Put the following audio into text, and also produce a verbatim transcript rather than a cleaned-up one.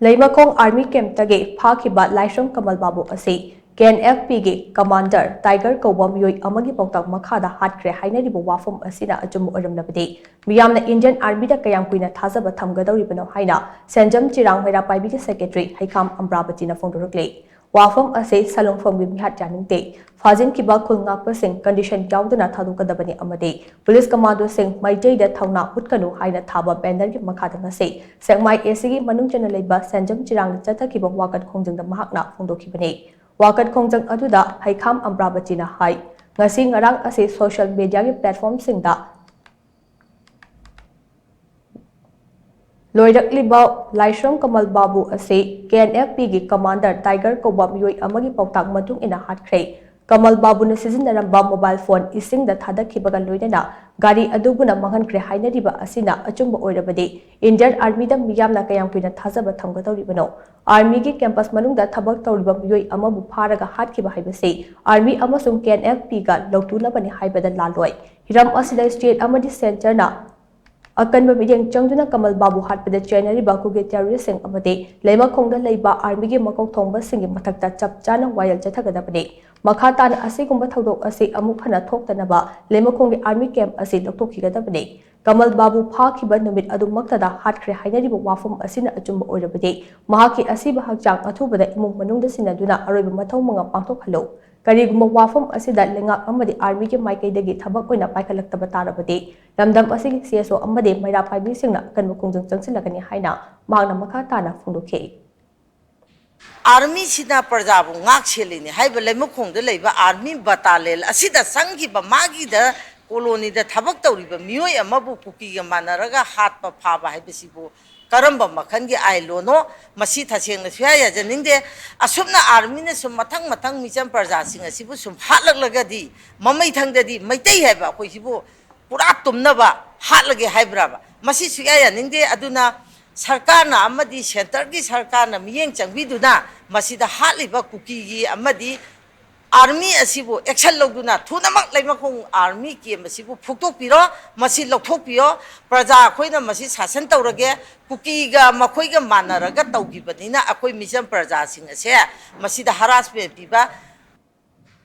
ꯂꯩꯃꯈꯣꯡ army ꯀꯦꯝꯞꯇꯒꯤ ꯐꯥꯈꯤꯕ ꯂꯥꯏꯁ꯭ꯔꯝ ꯀꯃꯜ ꯕꯥꯕꯨ ꯑꯁꯤ ꯀꯦ and F ꯄꯤꯒꯤ commander tiger ꯀꯧꯕ ꯃꯤꯑꯣꯏ ꯑꯃꯒꯤ ꯄꯥꯎꯇꯥꯛ ꯃꯈꯥꯗ ꯍꯥꯠꯈ꯭ꯔꯦ ꯍꯥꯏꯅꯔꯤꯕ ꯋꯥꯐꯝ ꯑꯁꯤꯅ ꯑꯆꯨꯝꯕ ꯑꯣꯏꯔꯝꯂꯕꯗꯤ ꯃꯤꯌꯥꯝꯅ ꯏꯟꯗꯤꯌꯟ ꯑꯥꯔꯃꯤꯗ ꯀꯌꯥꯝ ꯀꯨꯏꯅ ꯊꯥꯖꯕ ꯊꯝꯒꯗꯧꯔꯤꯕꯅꯣ ꯍꯥꯏꯅ ꯁꯦꯟꯖꯝ ꯆꯤꯔꯥꯡ ꯃꯩꯔꯥ ꯄꯥꯏꯕꯤꯒꯤ ꯁꯦꯀ꯭ꯔꯦꯇꯔꯤ ꯍꯩꯈꯥꯝ ꯑꯝꯕ꯭ꯔꯥꯕꯇꯤꯅ ꯐꯣꯡꯗꯣꯔꯛꯂꯤ꯫ ꯋꯥꯐꯝ ꯑꯁꯤ ꯁꯂꯨꯡꯐꯝꯒꯤ ꯃꯤꯍꯥꯠ ꯌꯥꯅꯤꯡꯗꯦ, ꯐꯥꯖꯤꯟꯈꯤꯕ ꯈꯨꯜ ꯉꯥꯛꯄꯁꯤꯡ ꯀꯟꯗꯤꯁꯟ ꯌꯥꯎꯗꯅ ꯊꯥꯗꯣꯛꯀꯗꯕꯅꯤ ꯑꯃꯗꯤ ꯄꯨꯂꯤꯁ ꯀꯃꯥꯟꯗꯣꯁꯤꯡ ꯃꯩꯇꯩꯗ ꯊꯧꯅꯥ ꯎꯠꯀꯅꯨ ꯍꯥꯏꯅ ꯊꯥꯕ ꯕꯦꯅꯔꯒꯤ ꯃꯈꯥꯗ ꯉꯁꯤ ꯁꯦꯛꯃꯥꯏ ꯑꯦ ꯁꯤꯒꯤ ꯃꯅꯨꯡ ꯆꯟꯅ ꯂꯩꯕ ꯁꯦꯟꯖꯝ ꯆꯤꯔꯥꯡꯗ ꯆꯠꯊꯈꯤꯕ ꯋꯥꯀꯠ ꯈꯣꯡꯖꯪꯗ ꯃꯍꯥꯛꯅ ꯐꯣꯡꯗꯣꯛꯈꯤꯕꯅꯤ꯫ ꯋꯥꯀꯠ ꯈꯣꯡꯖꯪ ꯑꯗꯨꯗ ꯍꯩꯈꯥꯝ ꯑꯝꯕ꯭ꯔꯥꯕꯇꯤꯅ ꯍꯥꯏ, ꯉꯁꯤ ꯉꯔꯥꯡ ꯑꯁꯤ ꯁꯣꯁꯤꯌꯦꯜ ꯃꯤꯗꯤꯌꯥꯒꯤ ꯄ꯭ꯂꯦꯠꯐꯣꯔꯝꯁꯤꯡꯗ ꯂꯣꯏꯔꯛꯂꯤꯕ ꯂꯥꯏꯁ꯭ꯔꯝ ꯀꯃꯜ ꯕꯥꯕꯨ ꯑꯁꯤ ꯀꯦ ꯑꯦꯟ ꯑꯦꯐ ꯄꯤꯒꯤ ꯀꯃꯥꯟꯗꯔ ꯇꯥꯏꯒꯔ ꯀꯧꯕ ꯃꯤꯑꯣꯏ ꯑꯃꯒꯤ ꯄꯥꯎꯇꯥꯛ ꯃꯇꯨꯡ ꯏꯟꯅ ꯍꯥꯠꯈ꯭ꯔꯦ꯫ ꯀꯃꯜ ꯕꯥꯕꯨꯅ ꯁꯤꯖꯤꯟꯅꯔꯝꯕ ꯃꯣꯕꯥꯏꯜ ꯐꯣꯟ ꯏꯁꯤꯡꯗ ꯊꯥꯗꯈꯤꯕꯒ ꯂꯣꯏꯅꯅ ꯒꯥꯔꯤ ꯑꯗꯨꯕꯨꯅ ꯃꯥꯡꯍꯟꯈ꯭ꯔꯦ ꯍꯥꯏꯅꯔꯤꯕ ꯑꯁꯤꯅ ꯑꯆꯨꯝꯕ ꯑꯣꯏꯔꯕꯗꯤ ꯏꯟꯗꯤꯌꯟ ꯑꯥꯔꯃꯤꯗ ꯃꯤꯌꯥꯝꯅ ꯀꯌꯥꯝ ꯀꯨꯏꯅ ꯊꯥꯖꯕ ꯊꯝꯒꯗꯧꯔꯤꯕꯅꯣ? ꯑꯥꯔꯃꯤꯒꯤ ꯀꯦꯝꯄꯁ ꯃꯅꯨꯡꯗ ꯊꯕꯛ ꯇꯧꯔꯤꯕ ꯃꯤꯑꯣꯏ ꯑꯃꯕꯨ ꯐꯥꯔꯒ ꯍꯥꯠꯈꯤꯕ ꯍꯥꯏꯕꯁꯤ ꯑꯥꯔꯃꯤ ꯑꯃꯁꯨꯡ ꯀꯦ ꯑꯦꯟ ꯑꯦꯐ ꯄꯤꯒ ꯂꯧꯇꯨꯅꯕꯅꯤ ꯍꯥꯏꯕꯗ ꯂꯥꯜꯂꯣꯏ꯫ ꯍꯤꯔꯝ ꯑꯁꯤꯗ ꯁ꯭ꯇꯦꯠ ꯑꯃꯗꯤ ꯁꯦꯟꯇꯔꯅ ꯑꯀꯟꯕ ꯃꯤꯠꯌꯦꯡ ꯆꯪꯗꯨꯅ ꯀꯃꯜ ꯕꯥꯕꯨ ꯍꯥꯠꯄꯗ ꯆꯦꯟꯅꯔꯤꯕ ꯀꯨꯀꯤ ꯇꯦꯔꯣꯔꯤꯁ꯭ꯠꯁꯤꯡ ꯑꯃꯗꯤ ꯂꯩꯃꯈꯣꯡꯗ ꯂꯩꯕ ꯑꯥꯔꯃꯤꯒꯤ ꯃꯀꯣꯛ ꯊꯣꯡꯕꯁꯤꯡꯒꯤ ꯃꯊꯛꯇ ꯆꯞ ꯆꯥꯅ ꯋꯥꯌꯦꯜ ꯆꯠꯊꯒꯗꯕꯅꯤ꯫ ꯃꯈꯥ ꯇꯥꯅ ꯑꯁꯤꯒꯨꯝꯕ ꯊꯧꯗꯣꯛ ꯑꯁꯤ ꯑꯃꯨꯛ ꯍꯟꯅ ꯊꯣꯛꯇꯅꯕ ꯂꯩꯃꯈꯣꯡꯒꯤ ꯑꯥꯔꯃꯤ ꯀꯦꯝꯞ ꯑꯁꯤ ꯂꯧꯊꯣꯛꯈꯤꯒꯗꯕꯅꯤ꯫ ꯀꯃꯜ ꯕꯥꯕꯨ ꯐꯥꯈꯤꯕ ꯅꯨꯃꯤꯠ ꯑꯗꯨꯃꯛꯇꯗ ꯍꯥꯠꯈ꯭ꯔꯦ ꯍꯥꯏꯅꯔꯤꯕ ꯋꯥꯐꯝ ꯑꯁꯤꯅ ꯑꯆꯨꯝꯕ ꯑꯣꯏꯔꯕꯗꯤ ꯃꯍꯥꯛꯀꯤ ꯑꯁꯤꯕ ꯍꯛꯆꯥꯡ ꯑꯊꯨꯕꯗ ꯏꯃꯨꯡ ꯃꯅꯨꯡꯗ ꯁꯤꯟꯅꯗꯨꯅ ꯑꯔꯣꯏꯕ ꯃꯊꯧ ꯃꯉꯥ ꯄꯥꯡꯊꯣꯛꯍꯜꯂꯨ꯫ ꯀꯔꯤꯒꯨꯝꯕ ꯋꯥꯐꯝ ꯑꯁꯤꯗ ꯂꯩꯉꯥꯛ ꯑꯃꯗꯤ ꯑꯥꯔꯃꯤꯒꯤ ꯃꯥꯏꯀꯩꯗꯒꯤ ꯊꯕꯛ ꯑꯣꯏꯅ ꯄꯥꯏꯈꯠꯂꯛꯇꯕ ꯇꯥꯔꯕꯗꯤ, ꯂꯝꯗꯝ ꯑꯁꯤꯒꯤ ꯁꯤ ꯑꯦꯁ ꯑꯣ ꯑꯃꯗꯤ ꯃꯩꯔꯥ ꯄꯥꯏꯕꯤꯁꯤꯡꯅ ꯑꯀꯟꯕ ꯈꯣꯡꯖꯪ ꯆꯪꯁꯤꯜꯂꯛꯀꯅꯤ ꯍꯥꯏꯅ ꯃꯍꯥꯛꯅ ꯃꯈꯥ ꯇꯥꯅ ꯐꯣꯡꯗꯣꯛꯈꯤ꯫ ꯑꯥꯔꯃꯤꯁꯤꯅ ꯄ꯭ꯔꯖꯥꯕꯨ ꯉꯥꯛ ꯁꯦꯜꯂꯤꯅꯤ ꯍꯥꯏꯕ ꯂꯩꯃꯈꯣꯡꯗ ꯂꯩꯕ ꯑꯥꯔꯃꯤ ꯕꯇꯥꯂꯦꯟ ꯑꯁꯤꯗ ꯆꯪꯈꯤꯕ ꯃꯥꯒꯤꯗ ꯀꯣꯂꯣꯅꯤꯗ ꯊꯕꯛ ꯇꯧꯔꯤꯕ ꯃꯤꯑꯣꯏ ꯑꯃꯕꯨ ꯀꯨꯀꯤꯒ ꯃꯥꯟꯅꯔꯒ ꯍꯥꯠꯄ ꯐꯥꯕ ꯍꯥꯏꯕꯁꯤꯕꯨ ꯀꯔꯝꯕ ꯃꯈꯜꯒꯤ ꯑꯥꯏꯟꯂꯣꯅꯣ? ꯃꯁꯤ ꯇꯁꯦꯡꯅ ꯁꯨꯌꯥ ꯌꯥꯖꯅꯤꯡꯗꯦ꯫ ꯑꯁꯨꯝꯅ ꯑꯥꯔꯃꯤꯅ ꯁꯨꯝ ꯃꯊꯪ ꯃꯊꯪ ꯃꯤꯆꯝ ꯄ꯭ꯔꯖꯥꯁꯤꯡ ꯑꯁꯤꯕꯨ ꯁꯨꯝ ꯍꯥꯠꯂꯛꯂꯒꯗꯤ ꯃꯃꯩꯊꯪꯗꯗꯤ ꯃꯩꯇꯩ ꯍꯥꯏꯕ ꯑꯩꯈꯣꯏꯁꯤꯕꯨ ꯄꯨꯔꯥ ꯇꯨꯝꯅꯕ ꯍꯥꯠꯂꯒꯦ ꯍꯥꯏꯕ꯭ꯔꯕ? ꯃꯁꯤ ꯁꯨꯌꯥ ꯌꯥꯅꯤꯡꯗꯦ꯫ ꯑꯗꯨꯅ ꯁꯔꯀꯥꯔꯅ ꯑꯃꯗꯤ ꯁꯦꯟꯇꯔꯒꯤ ꯁꯔꯀꯥꯔꯅ ꯃꯤꯠꯌꯦꯡ ꯆꯪꯕꯤꯗꯨꯅ ꯃꯁꯤꯗ ꯍꯥꯠꯂꯤꯕ ꯀꯨꯀꯤꯒꯤ ꯑꯃꯗꯤ ꯑꯥꯔꯃꯤ ꯑꯁꯤꯕꯨ ꯑꯦꯛꯁꯟ ꯂꯧꯗꯨꯅ ꯊꯨꯅꯃꯛ ꯂꯩꯃꯈꯣꯡ ꯑꯥꯔꯃꯤ ꯀꯦꯝ ꯑꯁꯤꯕꯨ ꯐꯨꯛꯇꯣꯛꯄꯤꯔꯣ, ꯃꯁꯤ ꯂꯧꯊꯣꯛꯄꯤꯌꯣ꯫ ꯄ꯭ꯔꯖꯥ ꯑꯩꯈꯣꯏꯅ ꯃꯁꯤ ꯁꯥꯁꯟ ꯇꯧꯔꯒꯦ, ꯀꯨꯀꯤꯒ ꯃꯈꯣꯏꯒ ꯃꯥꯟꯅꯔꯒ ꯇꯧꯈꯤꯕꯅꯤꯅ ꯑꯩꯈꯣꯏ ꯃꯤꯆꯝ ꯄ꯭ꯔꯖꯥꯁꯤꯡ ꯑꯁꯦ ꯃꯁꯤꯗ ꯍꯔꯥꯁꯃꯦꯟ ꯄꯤꯕ